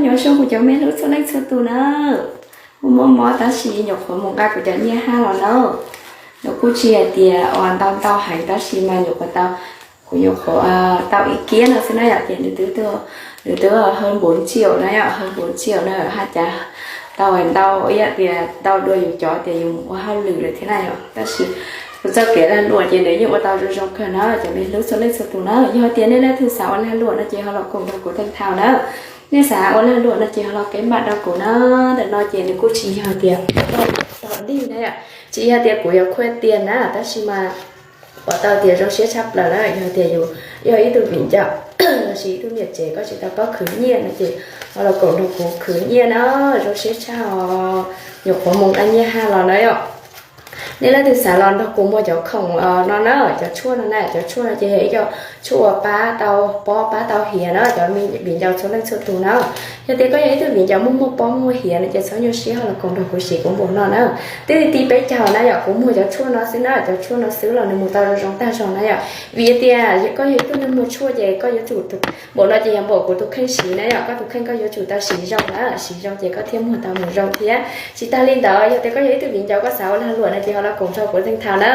Nyob zoo kuv cov me hlub txhua leej txhua tus na. Kuj mob mob tab sis nyuam qhuav mus nqa kuv cov nyiaj haj los na. Nws kuj tsis hais tias ua ntau ntau heev tab sis mas nyuam qhuav tau, kuv nyuam qhuav tau ib kiab no xwb na yom, ces nws twb, nws twb hawj npuv tsiaum na yom, hawj npuv tsiaum na haj cas tau ntau ib yam tias ntau dua yus cov tias yus mus ua hauj lwm lawm thiab na yom. Tab sis kuv txoj kev lag luam ces nws yeej ua tau zoo zoo kawg na cov me hlub txhua leej txhua tus na. Yog tias nej leej twg xav ua lag luam no ces ho los koom nrog kuv theej thaum na. Nej xav ua lag luam no ces ho los kev npam rau kuv na. Ntawm no ces nws kuj tsis yog tias tau dig na yom, tsis yog tias kuv yuav khuaj tiag na tab sis mas pom tau tias zoo siab tshaj plaws na. Yog tias yus yog ib tug viv ncaus lossis ib tug niam tsev koj tsis tau paub khwv nyiaj no ces ho los koom nrog kuv khwv nyiaj na, zoo siab tshaj os. Nyuam qhuav mus nqa nyiaj haj los na yom. Nej leej twg xav los nrog kuv muag cov khoom no na, cov tshuaj no na, cov tshuaj no ces yog ib co tshuaj uas pab tau pob pab tau hiav na cov viv ncaus txhua leej txhua tus na. Yog tias koj yog ib tug viv ncaus muaj muaj pob muaj hiav no ces txhob nyuaj siab ho los koom nrog kuv siv kuv npaum no na. Twb ti peb caug na yom, kuv muag cov tshuaj no xwb na, cov tshuaj no xwb los nws mus tau zoo tag zog na yom. Vim tias koj yog ib tug neeg muag tshuaj ces koj yuav tsum, npaum no ces yog npaum kuv tus kheej siv na yom, koj tus kheej koj yuav tsum tau siv zoo na, siv zoo ces koj thiaj muag tau mus zoo thiab. Tsis tag li ntawd yog tias koj yog ib tug viv ncaus koj xav ua lag luam no ces ho los koom nrog kuv theej thaum na.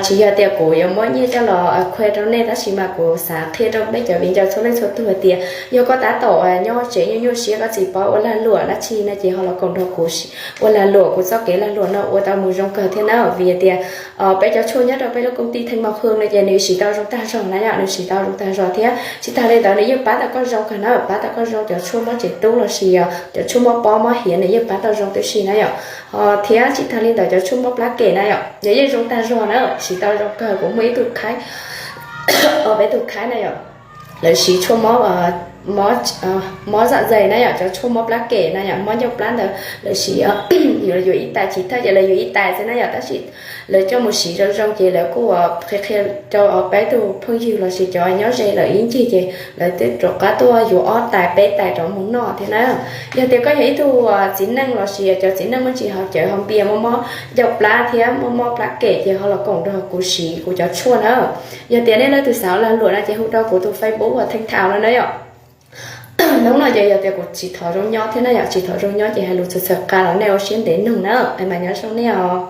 Tsis yog tias kuv yuav muab nyiaj coj los qhia rau nej tab sis mas kuv xav qhia rau peb cov viv ncaus txhua leej txhua tus hais tias yog koj tab tom nyob tsev nyuaj nyuaj siab koj tsis paub ua lag luam dab tsi no ces ho los koom nrog kuv ua lag luam, kuv txoj kev lag luam no ua tau mus zoo kawg thiab na. Vim tias peb cov tshuaj nyob rau peb lub koom tij Theej Maus Hwm no ces nws siv tau zoo tag zog na yom, nws siv tau zoo tag zog thiab tsis tag li ntawd nws yeej pab tau koj zoo kawg na, pab tau koj zoo cov tshuaj mob tsev tub lossis cov tshuaj mob pob mob hiav nws yeej pab tau zoo tib si na yom. Thiab tsis tag li ntawd cov tshuaj mob plab kem na yom, nws yeej zoo tag zog na, siv tau zoo kawg. Kuv muaj ib tug khaib, peb tug khaib na yom, lawv siv tshuaj mob, mob zam zais na yom, cov tshuaj mob plab kem na yom, mob ncauj plab ntawd lawv siv, yuav ib tais, tsis thawj ces lawv yuav ib tais xwb na yom, tab sis lawv coj mus siv zoo zoo ces lawv kuj qhia qhia rau peb tug phooj ywg lossis cov nyob ze lawm ib ncig ces lawv twb rov qab tuaj yuav ob tais peb tais rov mus noj thiab na. Yog tias koj yog ib tug txiv neej lossis cov txiv neej muaj ntsis ho cawv ho npias muaj mob ncauj plab thiab muaj mob plab kem ces ho los koom nrog kuv siv kuv cov tshuaj na. Yog tias nej leej twg xav ua lag luam no ces hu rau kuv tus Facebook uas Theej Thaum no na yom. Hnub no ces yog tias kuv tsis thov zoo nyob thiab na yom, tsis thov zoo nyob ces hais lus txawv txawv qa los nej ua siab ntev mloog na, es mas nyob zoo nej os.